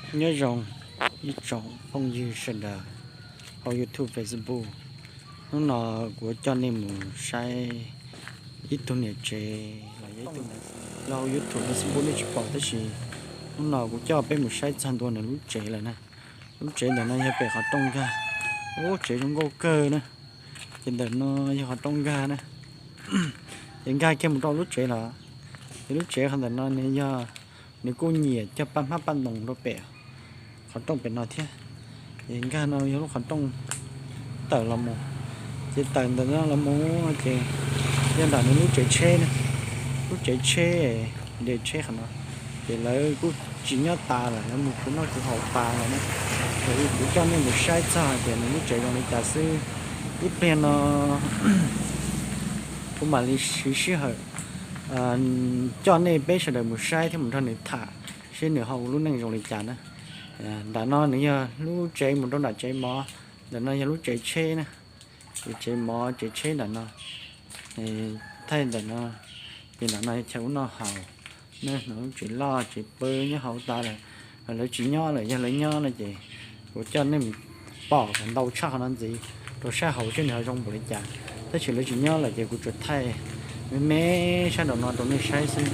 Nyob zoo ib tsoom phooj ywg sawv daws hauv YouTube, Facebook. Hnub no kuv yuav coj nej mus saib ib tug niam tsev los yog ib tug, los hauv YouTube, Facebook nej tsis pom tab sis hnub no kuv coj peb mus saib txog ntua nws lub tsev lawm na. Lub tsev ntawm no yog pem qhov rooj nkag. Ub, tsev zoo nkauj kawg na. Ces ntawm no yog qhov rooj nkag na. Ces nkag kiag mus rau lub tsev los, ces lub tsev qhov ntawm no nws yog, nws kuj nyiam cog paj hmab paj ntoos rau pem qhov rooj pem no thiab. Ces nkag no yog lub qhov rooj tawm los mus, ces tawm ntawm no los mus ces yog nram nws lub tsev tsheb na, lub tsev tsheb, de tsheb qhov no. Ces lawv kuj tsis nyob tas lawm, lawv mus khwv noj khwv haus tas lawm na. Ces kuv coj nej mus saib txog hais tias nws lub tsev zoo li cas xwb. Ib pliag no kuv mam li siv sij hawm coj nej peb sawv daws mus saib thiab mus nrog nws tham seb nws ho ua lub neej zoo li cas na. Nram no nws yog lub tsev mus rau nram tsev mov, ntawm no yog lub tsev tsheb na. Ces tsev mov tsev tsheb nram no, thaij ntawm no, ces nram no yog chaw ua noj haus, nej hnov lub tsev loj tsev pw nyob hauv tas lawm. Lawv tsis nyob lawm, yog lawv nyob no ces kuv coj nej mus pom kom ntau tshaj qhov no ntxiv rau sab hauv seb nws ho zoo npaum li cas. Tab sis lawv tsis nyob lawm ces kuv tsuas thaij me me sab nraum no rau nej saib xwb.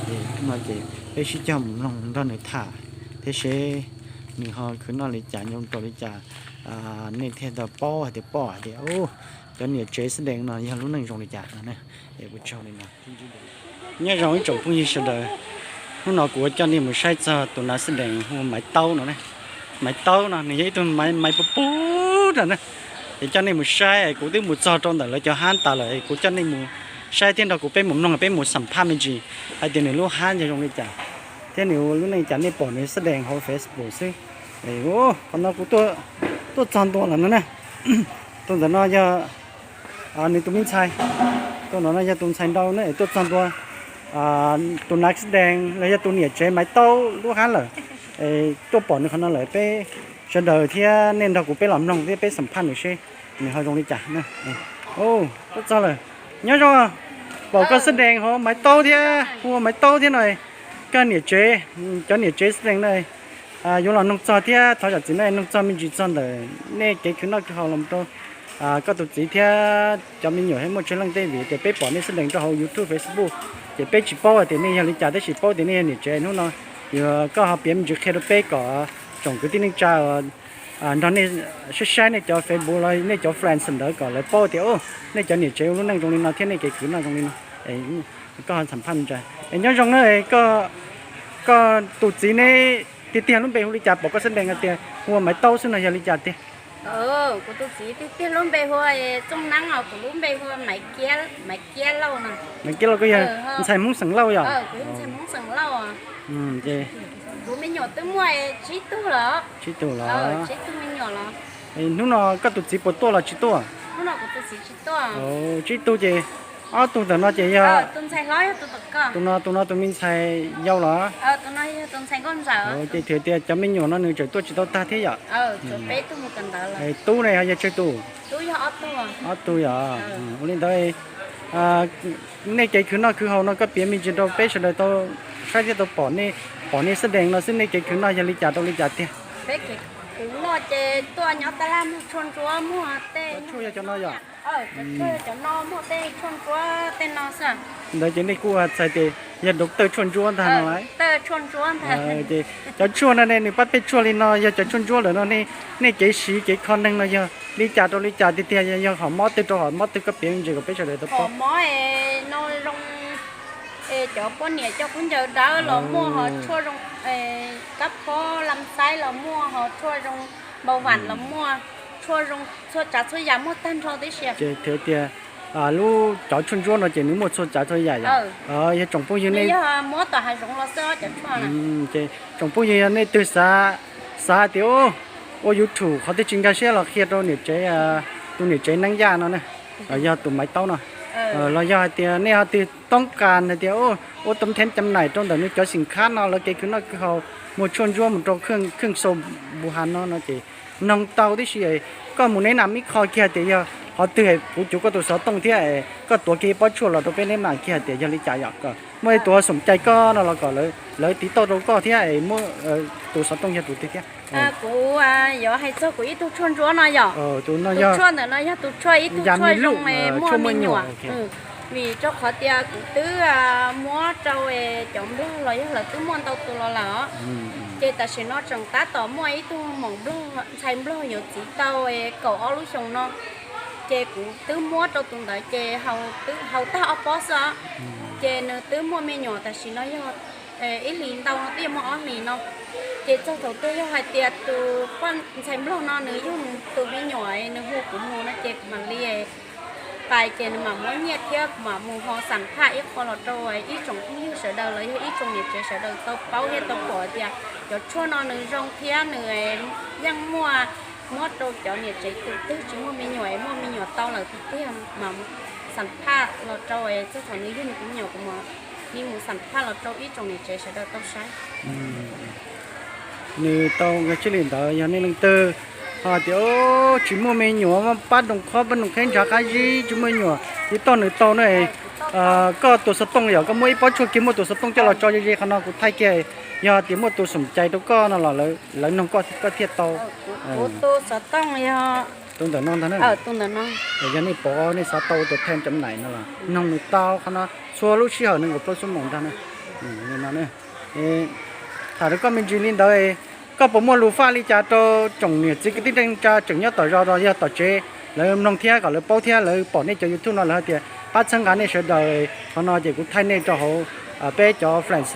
Ces no ces peb sib cog mus mloog nrog nws tham thiab seb nws ho khwv noj li cas, nyob rau li cas, nej thiaj tau paub hais tias, pom hais tias cov niam tsev xab dees no yog lub neej zoo li cas no. Es ua tsaug li no. Nyob zoo ib tsoom phooj ywg sawv daws, hnub no kuv yuav coj nej mus saib txog tus nav xab dees hu ua Maiv Taub no. Maiv Taub no nws yog ib tug maiv maiv puv puv rau na. Es coj nej mus saib, kuv twb mus txog rau ntawm lawv cov hab tas lawm, kuv coj nej mus saib thiab nrog kuv peb mus mloog, peb mus xam phaj me ntsis hais tias nws lub hab yog zoo li cas thiab nws ua lub neej cas. Nej pom nws xab dees hauv Facebook xwb. Qhov no kuv tuaj txog ntua lawm no na. Tus ntawm no yog nws tus me ntxhais, tus no no yog tus ntxhais nraud na. Tuaj txog ntua tus nav xab dees los yog tus niam tsev Maiv Taub lub hab lawm. Tuaj pom nws qhov no lawm, peb sawv daws thiab nej nrog kuv peb los mloog thiab peb xam phaj nws seb nws ho zoo li cas. Tuaj txog lawm. Nyob zoo, pom koj xab dees hauv Maiv Taub thiab, hu ua Maiv Taub thiab no. Koj niam tsev, cov niam tsev xab dees na, yuav los noog txog thiab thov zam txim na, noog txog me ntsis txog ntawm nej kev khwv noj khwv haus los rau koj tus txiv thiab cov me nyuam thiab muaj tsawg leej tej, vim tias peb pom nej xab dees rau hauv YouTube, Facebook, ces peb tsis paub hais tias nej yog li cas tab sis paub tias nej yog niam tsev. Hnub no yog koj ho piav me ntsis qhia rau peb kom tsoom kwv tij neej tsa nrog nej saib saib nej cov Facebook los nej cov friends ntawd kom lawv paub tias nej cov niam tsev ua lub neej zoo li no thiab nej kev khwv noj zoo li no. Koj xam phaj me ntsis. Es nyob zoo na, koj tus txiv neb tiag tiag lub npe hu li cas, pom koj xab dees tias hu ua Maiv Taub xwb no yog li cas tiag? Kuv tus txiv tiag tiag lub npe hu ua Txooj Neeb os, kuv lub npe hu ua Maiv Kiab Lauj no. Maiv Kiab Lauj, koj yog ntxhais Hmoob xeem Lauj yom? Kuv yog ntxhais Hmoob xeem Lauj. Kuv me nyuam twb muaj tsib tug los. Tsib tug los. Tsib tug me nyuam los. Hnub no koj tus txiv puas tuaj los tsis tuaj? Hnub no kuv tus txiv tsis tuaj. Tsib tug ces ob tug ntawm no ces yog tus ntxhais hlob, yog tus tom koj. Tus no, tus no tus me ntxhais yau los? Tus no yog tus ntxhais nkauj ntxawm. Ces thiaj tias cov me nyuam no nws tseem tuaj tsis tau tag thiab yom? Tub ne ho yog tsawg tus? Ob tug yom. Ua li ntawd, nej kev khwv noj khwv haus no koj piav me ntsis rau peb sawv daws tau saib thiab tau pom, pom nej xab dees no xwb, nej kev khwv noj yog li cas rau li cas tiag? Peb kev khwv noj ces tuaj nyob tab laj muag tshuaj ntsuab, muag tej tshuaj yog cov no yom? Cov no muag tej tshuaj ntsuab tej no xwb. Ntawd ces nej kuj txhais tias yog doctor tshuaj ntsuab ntag no lauj? Doctor tshuaj ntsuab ntag. Ces cov tshuaj no ne, nws pab peb tshuaj li no yog cov tshuaj ntsuab lawm no, nej kev siv kev kho neeg no yog li cas rau li cas tiag tiag, yog hom mob twg rau hom mob twg, koj piav me ntsis kom peb sawv daws tau paub. Hom mob no zoo cov poj niam coj khaub ncaws dawb los muaj, ho tshuaj zoo kab phob lam xaib los muaj, ho tshuaj zoo npau vam los muaj, tshuaj zoo txhua tsav txhua yam muaj tag nrho tib si. Ces thiaj tias lub cov tshuaj ntsuab no ces nws muaj txhua tsav txhua yam yom? Yog tsoom phooj ywg nej, yog muab tom hav zoov los xwb cov tshuaj no. Ces tsoom phooj ywg yog nej twg xav, xav hais tias ua YouTube qhov twg tsis nkag siab los qhia rau niam tsev, tus niam tsev Neeb Yaj no na, los yog tus Maiv Taub no, los yog hais tias nej ho twg toob kas hais tias ua tom thev cam naim rau ntawm nws cov xim khab no lawv kev khwv noj khwv haus, muag tshuaj ntsuab mus rau kheej xau npu ha no no ces noog tau tib si. Koj mus neb nam ib qho kiag tias yog Qhov twg kuv cuv koj tus xov tooj thiab koj tuav kiag ib pob tshuaj los rau peb neb mam kiag hais tias yog li cas yom, kom muaj ib tug xoom cai koj no los kom lawv tiv tauj rau koj thiab es muab tus xov tooj yog tus twg thiab. Kuv yuav hais txog kuv ib tug tshuaj ntsuab no yom. Tus tshuaj ntawm no yog tus tshuaj ib tug tshuaj zoo muaj me nyuam. Vim rau qhov tias kuv twb muab rau cov nplog los yog lawv twb muaj ntau tus los lawm os. Ces tam sim no tseem tab tom muaj ib tug maum nplog, ntxhais nplog yuav txiv tau kaum ob lub xyoos no. Ces kuv twb muab rau tus ntawd ces haus tag ob pob xwb os. Ces nws twb muaj me nyuam tam sim no yog ib hlis ntau no twb yuav muaj ob hlis no. Ces txog thaum twg yog hais tias tus poj ntxhais nplog no nws yug tus me nyuam nws hu kuv mus no ces kuv mam li pais ces nws mam muab nyiaj thiab kuv mam mus ho xam phaj ib qho los rau ib tsoom phooj ywg sawv daws los yog ib tsoom niam tsev sawv daws tau paub thiab tau pom tias cov tshuaj no nws zoo thiab nws yeej muaj, muab rau cov niam tsev tus twg tsis muaj me nyuam es muaj me nyuam tau lawm tiag tiag mam xam phaj los rau txog thaum nws yug nws tus me nyuam kuv mam li mus xam phaj los rau ib tsoom niam tsev sawv daws tau saib. Nws tau nkag siab li ntawd yog nej leej twg ho tias tsis muaj me nyuam pab doos qhob pab doos qheb ntshav qab zib tsis muaj me nyuam tiv toj nws tau na. Koj tus xov tooj yog koj muab ib pob tshuaj kiag muaj tus xov tooj coj los tso ze ze qhov no kuv thaij kiag, yog tias muaj tus xoom cai rau koj no los lawv noog koj thiaj tau. Kuv tus xov tooj yog tus ntawm no ntag na. Yog nej pom nej xav tau tus thaj cov naim no los noog nws tau qhov no txhua lub sij hawm nees nkaum plaub xuab moos ntag na. Tham rau koj me ntsis li ntawd, koj puas muaj lus faj li cas rau tsoom niam txiv kwv tij neej tsa tseem nyob tom zos los yog tom tsev, lawv mloog thiab kom lawv paub thiab lawv pom nej cov YouTube no lawv hais tias pab txhawb nqa nej sawv daws, qhov no ces kuv thaij nej rau hauv peb cov friends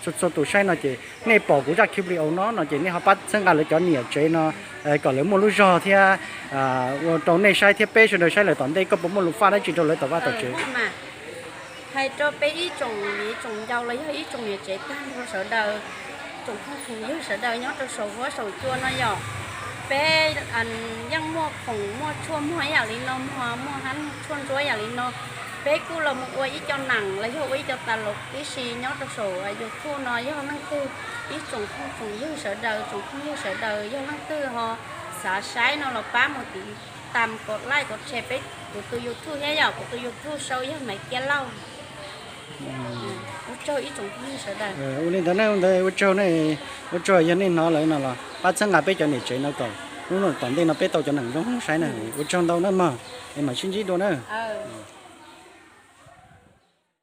txhua tus saib no ces nej pom kuv zaj clip li no no ces nej ho pab txhawb nqa lawv cov niam tsev no kom lawv muaj lub zog thiab ua rau nej saib thiab peb sawv daws saib lawm tom ntej, koj puas muaj lus faj dab tsi rau lawv tom vaj tom tsev? Hais rau peb ib tsoom, ib tsoom ncau los yog ib tsoom niam tsev tag nrho sawv daws, tsoom phooj tsoom ywg sawv daws nyob rau saum huab saum cua no yom, peb yeej muaj khoom muaj tshuaj muag ib yam li no, muag muaj hab tshuaj ntsuab yam li no, peb kuj los mus ua ib co neem los yog ua ib co tas los tib si nyob rau saum YouTube no. Yog leej twg, ib tsoom phooj tsoom ywg sawv daws, tsoom phooj ywg sawv daws yog leej twg ho xav saib no los pab mus tiv tam kom like kom share peb kuv tus YouTube thiab yom, kuv tus YouTube sau yog Maiv Kiab Lauj. Ua tsaug ib tsoom phooj ywg sawv daws. Ua li ntawd ne, ua ntawd ua tsaug ne, ua tsaug yog nej hnov lawm no los pab txhawb nqa peb cov niam tsev no kom lub tom ntej no peb tau cov neem zoo saib na. Ua tsaug ntau na mog, es mam sib ntsib dua na.